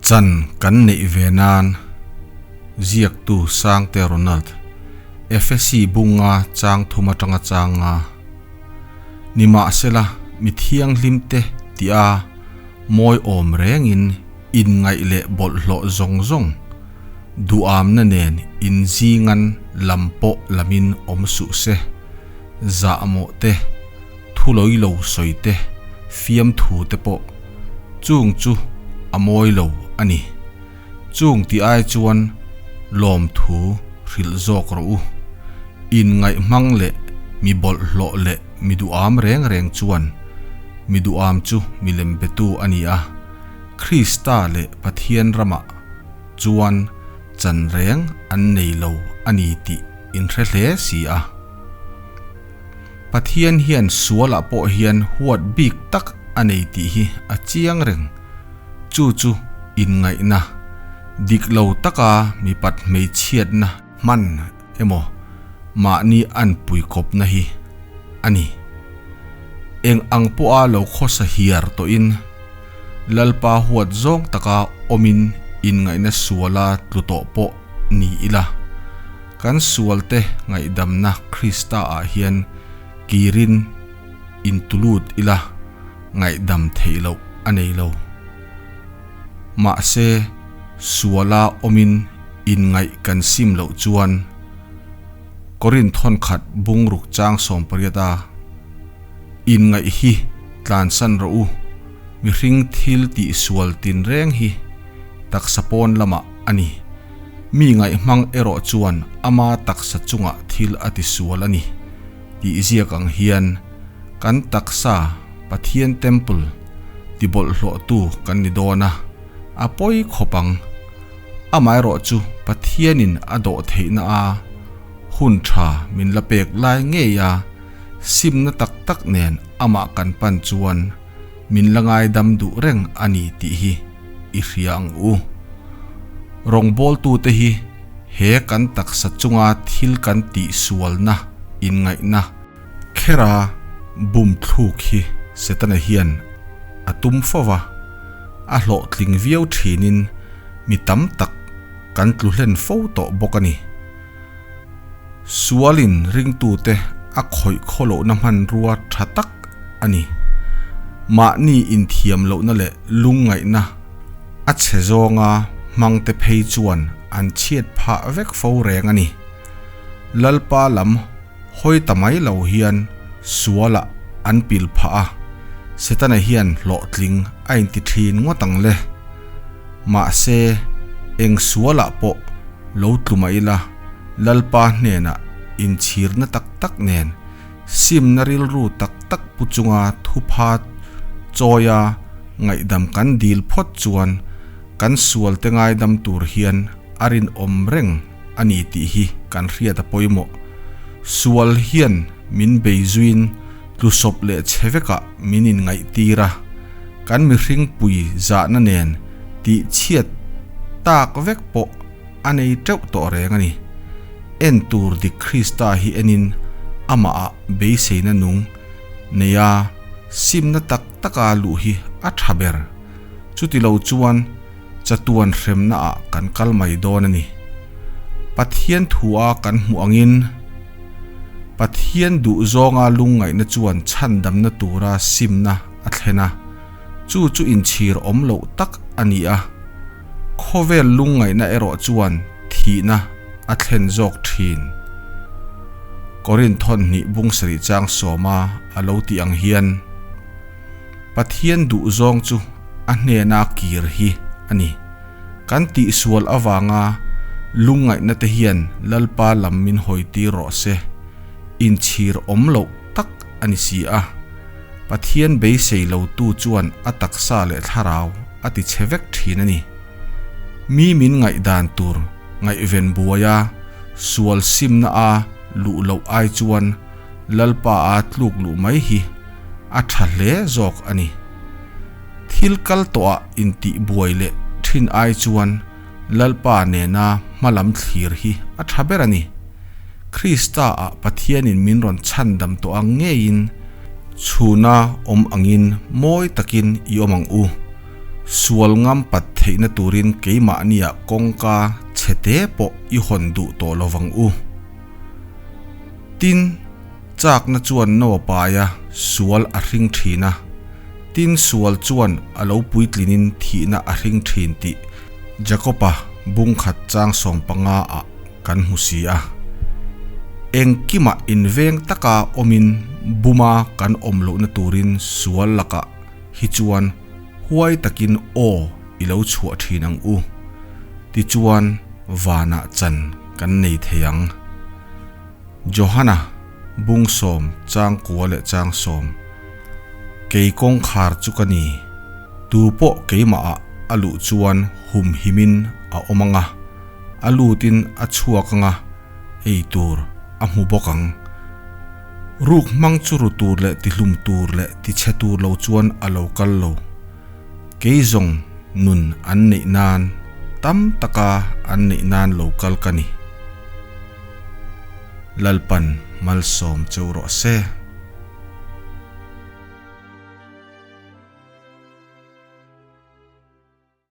Chan kan neih ve nan ziaktu Sangte Ronald, Efesi bunga chang thum atanga changa. Nimahsela mi thianghlimte tia mawi awm rengin inngaih leh bawlhhlawh zawng zawng duhamna nen inzingan lam pawh lamin awm suh se, zahmawh te, thulawi lo sawi te, fiamthu te pawh chung chu a mawi lo a ni. Chung tih ai chuan lawmthu hrilh zawk rawh u. Inngaih hmang leh mi bawlhhlawh leh mi duham reng reng chuan mi duham chu milem betu a ni a, Krista leh Pathian ramah chuan chan reng an nei lo a ni tih inhre hle si a. Pathian hian sualah pawh hian huat bik tak a nei tih hi a chiang reng. Chu chu inngaihna, dik lo taka mipat hmeichhiatna hman emaw mahni an puikawpna hi a ni. Eng ang pawha lo khawsa hiar tawhin Lalpa huat zawng taka awmin inngaihna suala tlu tawh pawh ni ila. Kan sualte ngaihdamna Krista-ah hian kirin intulut ila ngaihdam theih loh a nei lo. Mahse, suala awmin inngaih kan sim loh chuan Korinth thawnkhat bungruk chang sawmpariata inngaih hi tlansan rawh u, mihring thil tihsual tinreng hi taksa pawn lamah a ni. Mi ngaihmang erawh chuan ama taksa chungah thil a tisual a ni tih ziak ang hian kan taksa Pathian temple tibawlhhlawhtu kan ni dawn a, a pawi khawp ang. Amaherawh chu Pathianin a dawh theihna a hun tha min la pek lai ngei a, simna tak tak nen amah kan pan chuan min la ngaidam duh reng a ni tih hi i hria ang u. Rawngbawltute hi he kan taksa chunga thil kan tihsualna inngaihna khera bum thluk hi Setana hian a tum fo va, a hlawhtling viau thinin mi tam tak kan tlu hlen fo tawh bawk a ni. Sualin ringtute a khawih khawlohna hmanrua tha tak a ni. Mahni inthiam lohna leh lungngaihna a chhe zawnga hmangte phei chuan an chhiat phah vek fo reng a ni. Lalpa lam hawi ta mai lo hian sualah an pil phah a, Setana hian hlawhtling a inti thin ngawt ang le. Mahse, eng sualah pawh lo tlu mah ila, Lalpa hnenah inchhirna tak tak nen, simna rilru tak tak pu chunga thupha chawia ngaihdam kan dil phawt chuan kan sualte ngaidam tur hian a rinawm reng a ni tih hi kan hriat a pawimawh. Sual hian min bei zuiin tlusawp leh chhe vekah min inngaihtir a, kan mihring pui zahna nen tihchhiat tak vek pawh a nei teuh tawh reng a ni. En tur dik Krista hi enin amahah beiseina nung neia simna tak taka luh hi a tha ber. Chuti lo chuan chatuan hremnaah kan kal mai dawn a ni. Pathian thua kan hmuh angin Pathian duh zawnga lungngaihna chuan chhandamna tura simna a thlen a, chu chu inchhir awm loh tak a ni a. Khawvel lungngaihna erawh chuan thihna a thlen zawk thin. Korinth thawnhnih bung sarih chang sawma a lo tih ang hian, Pathian duh zawng chu a hnena kir hi a ni. Kan tihsual avanga lungngaihna te hian Lalpa lam min hawitir rawh se, inchhir awm loh tak a ni si a. Pathian beisei lotu chuan a taksa leh thlarau a ti chhe vek thin a ni. Mi min ngaihdan tur ngaihven buaia sual simna a luh loh ai chuan Lalpa a tluk luh mai hi a tha hle zawk a ni. Thil kal tawhah intih buai leh thin ai chuan Lalpa nena hmalam thlir hi a tha ber a ni. Krista-ah Pathianin min rawn chhandam tawh ang ngeiin chhuna awm angin mawi takin i awm ang u. Sual ngam pat theihna turin keimahnia kawngka chhete pawh i hawn duh tawh lovang u. Tin, châkna chuan no a pai a, sual a hring thin a. Tin, sual chuan a lo puitlinin thihna a hring thin tih Jakob-a bungkhat chang 15 ah kan hmu si a. Engkimah inveng taka awmin buma kan awm lohna turin sual lakah hi chuan huai takin aw i lo chhuah thin ang u. Tichuan vanah chan kan nei thei ang. Johana bung sawm chang kua leh chang sawm. Kei kawngkhar chu ka ni. Tu pawh keimahah a luh chuan humhimin a awm ang a, a lutin a chhuak ang a, ei tur a hmu bawk ang. Ruk hmang chu ru tur leh tihlum tur leh tichhe tur lo chuan a lo kal lo. Kei zawng nun an neih nan tam taka an neih nan lo kal ka ni. Lalpan malsawm cheu rawh se.